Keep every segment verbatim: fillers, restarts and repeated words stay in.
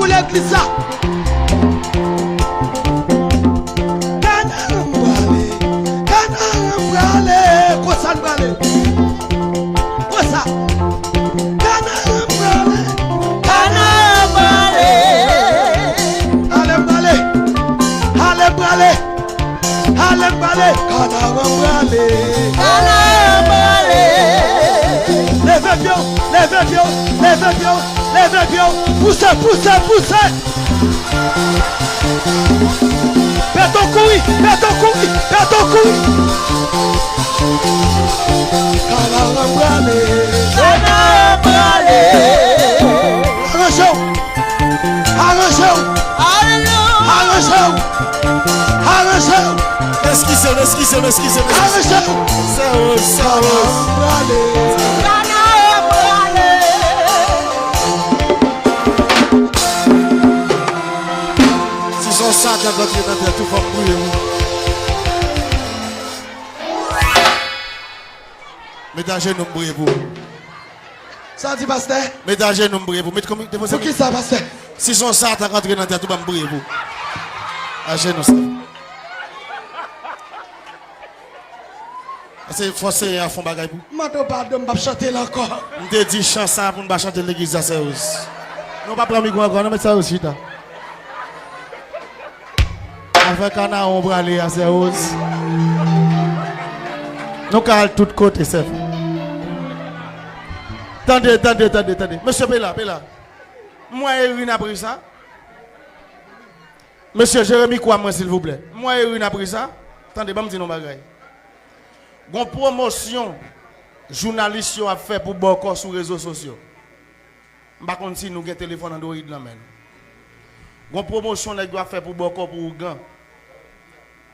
Legliz la. Kanaran prale, kanaran prale, konsa l prale. Konsa. Kanaran prale, kanaran prale. Ale prale, ale prale. Ale prale, kanaran prale. Kanaran prale. Leve pye w, leve pye w, leve pye w, leve pye w. Pouse, pouse, pouse. Pèt w kouri, pèt w kouri, pèt w kouri. Kanaran prale. Kanaran prale. Aranje w. Aranje w! Aranje w! Aranje w! Eskize m, eskize m, eskize m, eskize m. Aranje w! Sè Woz, Sè Woz. Si se yon Satan k antre nan tèt ou, fò m priye pou ou. Met ajenou, m priye pou ou. Sa w di, pastè? Met ajenou, m priye pou ou. Met kòm depoze. Poukisa, pastè? Si se yon Satan k antre nan tèt ou, ban m priye pou ou. Ajenou, sa. Pase fò Senyè a fè yon bagay pou ou. M mande w padon, m p ap chante l ankò. M te di chan sa a pou n pa chante l legliz la, Sè Woz. Non, pa pran mikwo ankò, non, met Sè Woz chita. Afè kanaran w prale a, Sè Woz. Nou ka al tout kote, sèf. Tande, tande, tande, tande. Mesye, pe la, pe la. M wè Erin ap ri sa. Mesye, jere mikwo a mwen, silvouplè. M wè Erin ap ri sa. Tande, ban m di nou bagay. Gon pwomosyon jounalis yo ap fè pou bòkò sou rezo sosyo. M pa konn si nou gen telefòn Android nan men nou. Gon pwomosyon nèg yo ap fè pou bòkò pou ougan.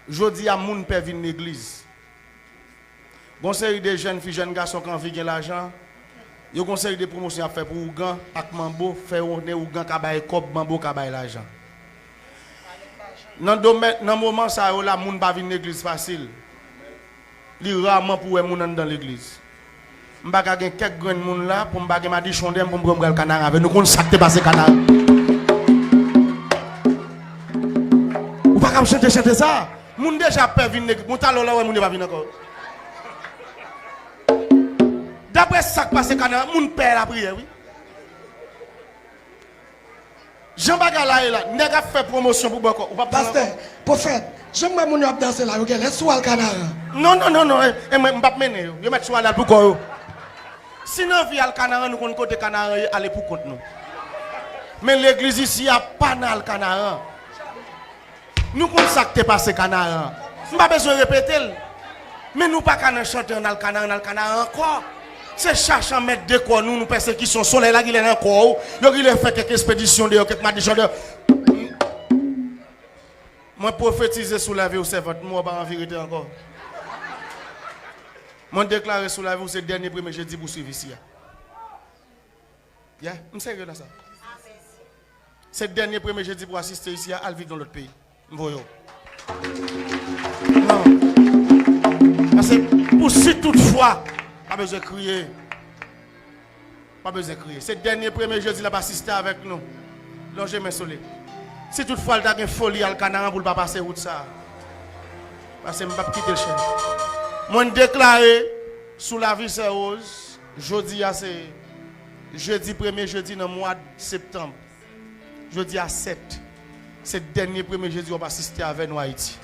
Jodi a, moun pè vin legliz. Gon seri de jèn fi, jèn gason k anvi gen lajan, yo gon seri de pwomosyon y ap fè pou ougan ak manbo, fè konnen ougan ka bay kòb, manbo ka bay lajan. Nan domèn, nan moman sa yo la, moun pa vin legliz fasil. Li raman pou w wè moun anndan legliz. M pa ka gen kèk grenn moun la pou m pa gen madichon dèyè m pou m pran m pral Kanaran avè l. Nou konn sa k te pase Kanaran. Ou pa ka ap chante chante sa. Moun deja pè vin legliz. Bon, talè w la wè moun yo pa vin ankò. Daprè sa k pase Kanaran, moun pè lapriyè, wi. Jan bagay la ye la, nèg ap fè pwomosyon pou bòkò. Ou p ap di... Pastè, pwofèt, jan m wè moun yo ap danse la, yo genlè sou al Kanaran. Non, non, non, non, e, e mwen, m p ap mennen yo. Yo mèt sou al, al pou kò yo. Si n anvi al Kanaran, nou konn kote Kanaran ye, ale pou kont nou. Men legliz isi a pa nan al Kanaran. Nou konn sa k te pase Kanaran. M pa bezwen repete l. Men nou pa ka nan chante ann al Kanaran, ann al Kanaran ankò. Se chache an mèt de kò nou, nou pèsekisyon. Solèy la genlè nan kò w. Yo genlè fè kèk espedisyon deyò, kèk madichon deyò. Mwen pwofetize sou lavi w, sèvant mwen, w pa anvi rete ankò. Mwen deklare sou lavi w, se dènye premye jedi pou w swiv isi a. Yeah, m serye nan sa. Se dènye premye jedi pou asiste isi a, al viv nan lòt peyi. M voye w. Non. Pase pou si tout fwa, pa bezwen kriye. Pa bezwen kriye. Se dènye premye jedi l ap asiste avèk nou. Lonje men sou li. Si tout fwa l ta gen foli al Kanaran pou l pa pase wout sa a. Pase m p ap kite l, chè. Mwen deklare sou lavi Sè Rose, jodi a se jedi, premye jedi nan mwa septanm. Jodi a sèt. Se dènye premye jedi w ap asiste avè nou Ayiti.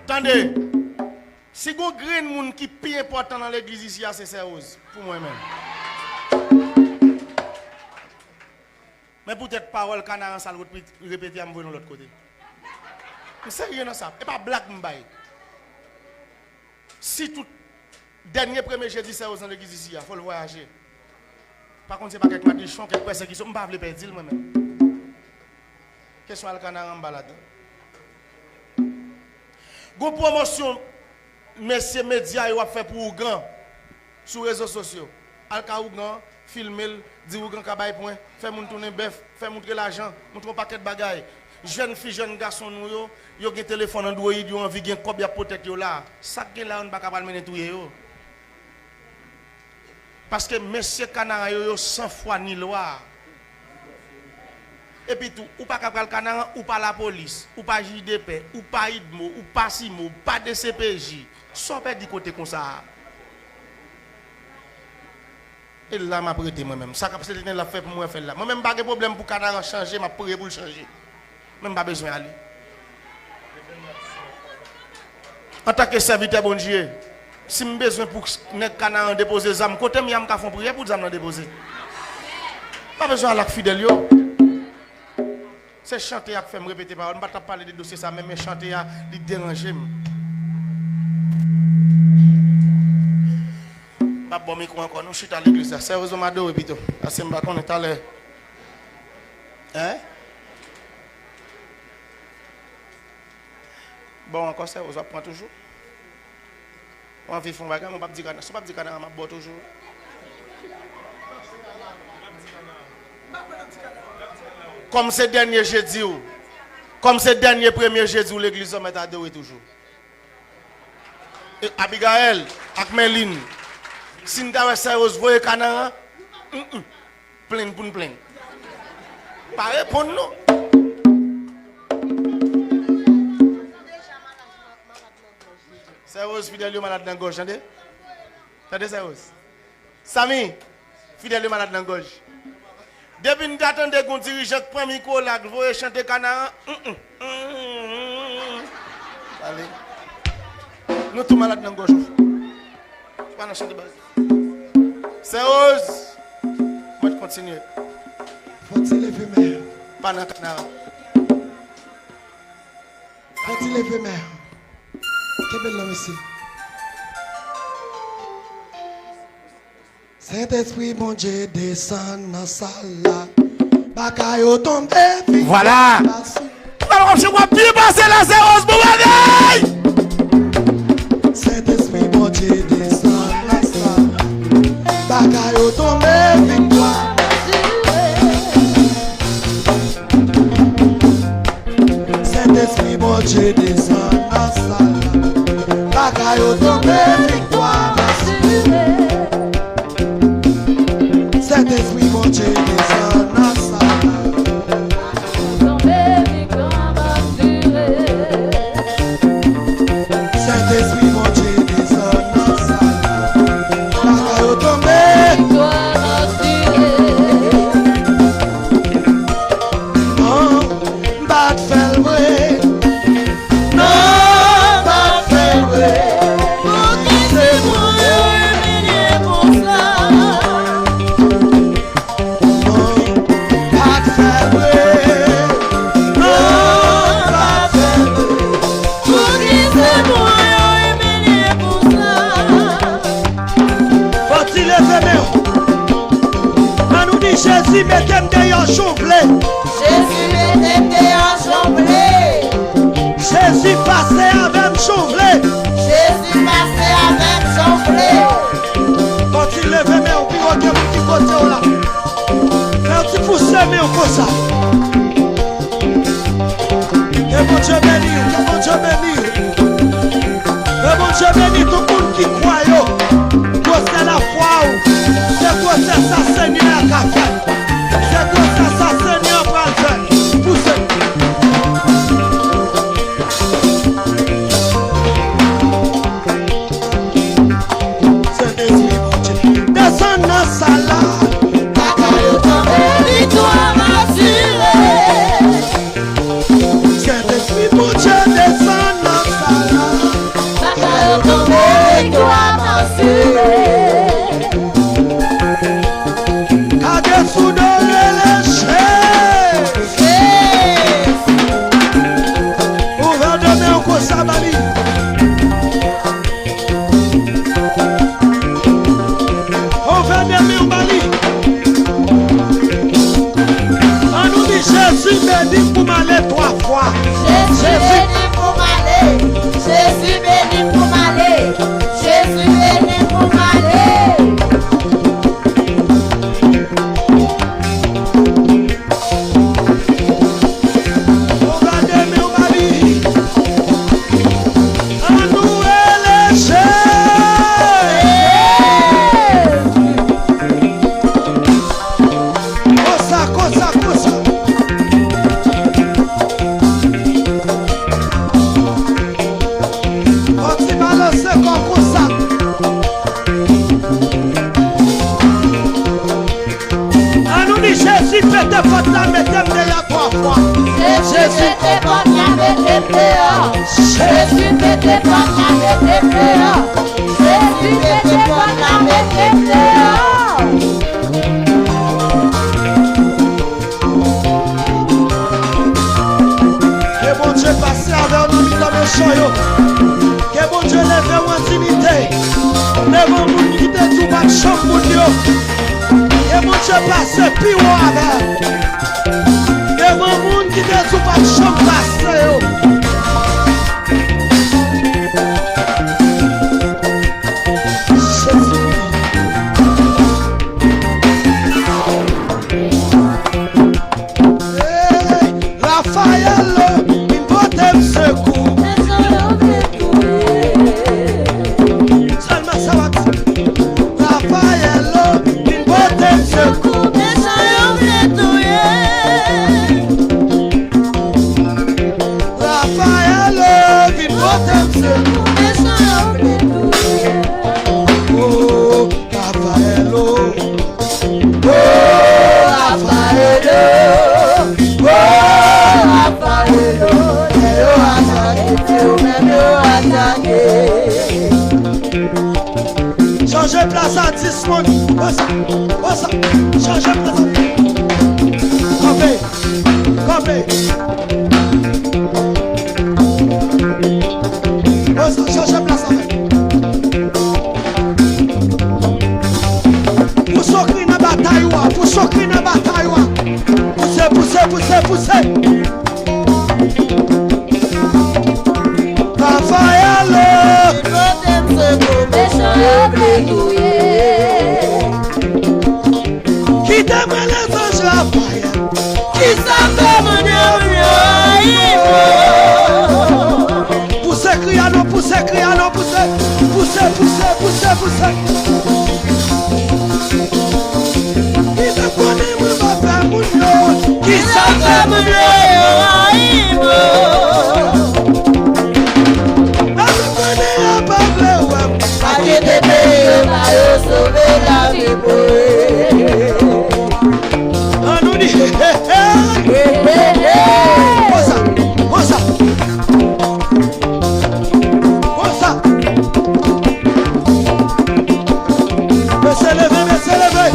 Tande, si gon grenn moun ki pi enpòtan nan legliz isi a, se Sè Rose, pou mwen menm. Men poutèt pawòl Kanaran sa l repete a, m voye nou lòt kote. M serye nan sa. E pa blag m bay. Si tout dènye premye jedi Sè Rose nan legliz isi a, fò l vwayaje. Pa konn se pa kèk madichon, kèk pèsekisyon, m pa vle pèdi l mwen menm. Kesyon al Kanaran m pa ladan. Gon pwomosyon mesye medya yo ap fè pou ougan sou rezo sosyo. Al ka ougan, filme l, di ougan ka bay pwen, fè moun tounen bèf, fè moutre lajan, moutre yon pakèt bagay. Jèn fi, jèn gason nou yo, yo gen telefòn Android, yo anvi gen kòb, y ap pran tèt yo la. Sa k gen la, yo n pa ka pral mennen touye yo. Paske mesye Kanaran yo, yo san fwa ni lwa. Epi tou, ou pa ka pral Kanaran, ou pa lapolis, ou pa jij de pè, ou pa idmo, ou pa simo, ou pa D C P J. Sa w pèdi kote konsa a? E la m ap rete mwen menm. Sa k ap se Letènèl ap fè pou mwen fè l la. Mwen menm m pa gen pwoblèm pou Kanaran chanje, m ap priye pou l chanje. Men m pa bezwen ale. Antanke sèvitè Bondye, si m bezwen pou nèg Kanaran depoze zam, kote m ye a m ka fè yon priyè pou zam nan depoze. M pa bezwen al ak fidèl yo. Se chante a k fè m repete pawòl. M pa t ap pale de dosye sa, men, men chante a, li deranje m. M ap ba w mikwo ankò, nou chita legliz la. Sèyezman, m adore pito. Paske m pa konnen talè. Hein? Bon, ankò, sèyez, w ap pran toujou? Ou anvi fè yon bagay, men w p ap di Kana-, si w p ap di Kanaran, m ap ba w toujou. Kòm se dènye jedi w, kòm se dènye premye jedi w legliz lan, mèt adore toujou. E Abigaël ak Merlin, si n ta wè Sèyez voye Kanaran, mm, mm. Plenn pou n plenn. Pa reponn non. Sè Rose, fidèl yo malad nan gòj, tande? Tande, Sè Rose. Samy, fidèl yo malad nan gòj. Depi n ta tande gon dirijan k pran mikwo la, k voye chante Kanaran, mm, mm, mm, mm, mm. Ale. Nou tou malad nan gòj nou. Pa nan chante baz. Sè Rose. Mwen kontinye. Fò ti leve men. Pa nan Kanaran. Fò ti leve men. Kenbe l non, mesye. Sentespri Bondye desann nan sal la. Bagay yo tonbe, viktwa. Vwala. Pase. Pral wap se wap byen pase la, Sè Rose, bon bagay! Sentespri Bondye desann nan sal la. Bagay yo tonbe, viktwa. Sentespri Bondye desann nan sal la. Bagay yo tonbe, viktwa asire. Sentespri Bondye desann nan sal la. Sentespri Bondye desann nan sal la. Bagay yo tonbe. Non, m pa t fè l vre. Non, m pa t fè l vre. Poukisa mwen yo imilye konsa? Non, m pa t fè l vre. Non, m pa t fè l vre. Poukisa mwen yo imilye konsa? Fò ti leve men w. Ann nou di, Jezi, mete m deyò jan w vle. Jezi, mete m deyò jan w vle. Jezi, pase avè m jan w vle. Jezi, pase avè m jan w vle. Fò ti leve men w pi wo ke moun ki kote w la. Fè yon ti pouse men w konsa. Ke Bondye beni w, ke Bondye beni w. Ke Bondye beni tout moun ki kwè yo. Gwosè lafwa w, se gwosè sa Senyè a ka fè. Se gwosè sa Senyè a pral fè. Pouse. Sentespri Bondye, desann nan sal la. Bagay yo tonbe, viktwa asire. Sentespri Bondye, desann nan sal la. Bagay yo tonbe, viktwa Mete m deyò twa fwa. Jezi mete pòt la, mete m deyò. Jezi mete pòt la, mete m deyò. Jezi mete pòt la, mete m deyò. Ke Bondye pase avè w nan mitan mechan yo. Ke Bondye leve w an diyite devan moun ki te di w p ap janm moun yo. Ke Bondye pase pi wo avè w. Devan moun ki te di w p ap janm pase yo. Jezi. Hey, Rafayèl, vin pote m sekou. Sèlman sa w ap di. Rafayèl, vin pote m sekou. Rafayèl, vin pote m sekou. Oh, Rafayèl, oh, Rafayèl, oh, Rafayèl, oh, lè yo atake, se ou menm yo atake. Chanje plas a dis moun. Konsa, konsa, chanje plas a. Kanpe. Kanpe. Konsa, chanje plas avè m. Pouse w kri nan batay ou a, pouse w kri nan batay ou a. Pouse, pouse, pouse, pouse. Rafayèl, oh. Mechan yo vle touye. Kite mwen lezanj Rafayèl. Kisa fè moun yo vle rayi mwen? Pouse kri a non, pouse kri a non, pouse. Pouse, pouse, pouse, pouse. Kite konnen mwen pa fè moun yo. Kisa fè moun yo rayi mwen? Ann konnen yo pa vle wè m. Pa kite peyi yo ba yo sove lavi pou yo. Ann nou di, hey, hey, hey. Konsa, konsa. Konsa. Mesye leve, mesye leve.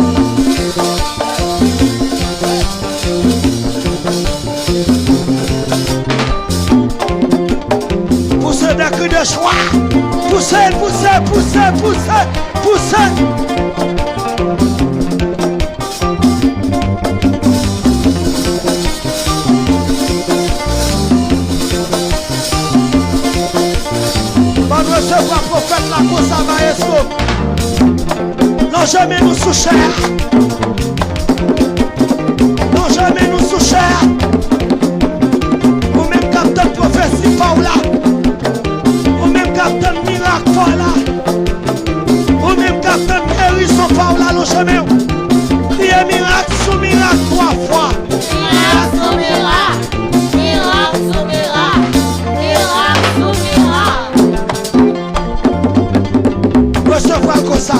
Pouse de kri de jwa. Pouse, pouse, pouse, pouse, pouse. Bann resevwa pwofèt la konsa, maestro. Lonje men nou sou chè a. Lonje men nou sou chè a. Ou menm k ap tann pwofesi pa w la. Ou menm k ap tann mirak pa w la. Ou menm k ap tann gerizon pa w la, lonje men w. Kriye mirak sou mirak twa fwa. Mirak sou mirak. Mirak sou mirak. Mirak sou mirak. Resevwa l konsa.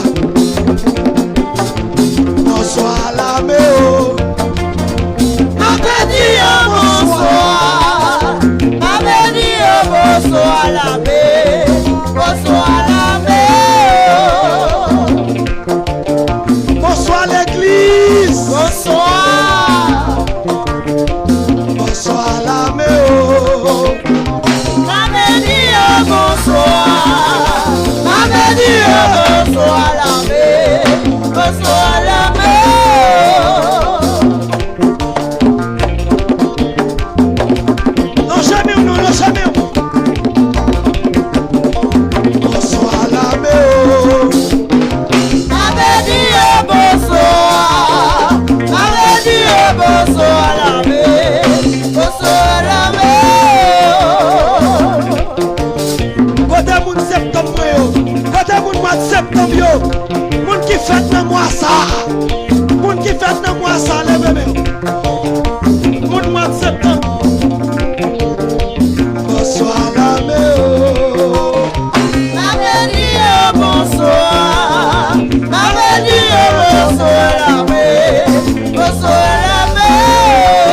Bonswa lame o. M ap di yo bonswa. M ap di yo bonswa lame. Bonswa lame o. Bonswa legliz. Bonswa. Bonswa lame o. Lame di yo bonswa. Lame di yo bonswa lame. Bonswa lame o. Lonje men w non, lonje men w. Bonswa lame o. Lame di yo bonswa. Lame di yo bonswa lame. Bonswa lame o. Kote moun septanm mwen yo? Kote moun mwa septanm yo? Moun ki fèt nan mwa sa a. Moun ki fèt nan mwa sa a, leve men w. Moun mwa septanm. Bonswa lame o. Lame di yo bonswa. Lame di yo bonswa lame. Bonswa lame o.